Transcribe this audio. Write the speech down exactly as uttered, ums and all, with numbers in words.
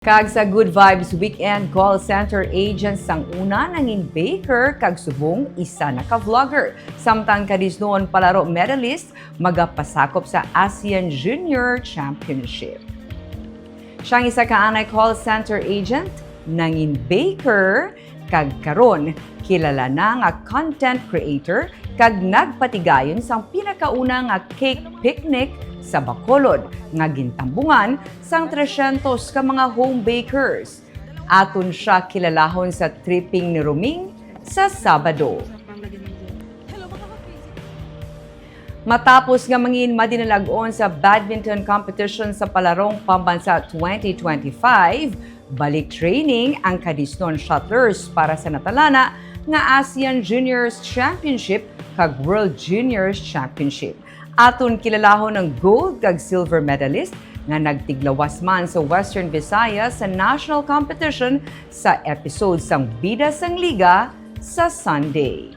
Kag sa Good Vibes Weekend, call center agent sang una nangin baker kag subong isa na ka vlogger. Samtang kadisnon palaro medalist, magapasakop sa ASEAN Junior Championship. Siyang isa ka anay call center agent, nangin baker, kag karon kilala na nga content creator kag nagpatigayon sang pinakauna nga cake picnic sa Bacolod nga gintambungan sang tresyentos ka mga home bakers. Aton sia kilalahon sa Tripping ni Roming sa Sabado. Matapos nga mangin madinalag-on sa badminton competition sa Palarong Pambansa twenty twenty-five, balik training ang kadisnon shuttlers para sa natalana nga ASEAN Juniors Championship kag World Juniors Championship. Aton kilalahon ang gold kag silver medalist nga nagtiglawas man sa Western Visayas sa national competition sa episode sang Bida sang Liga sa Sunday.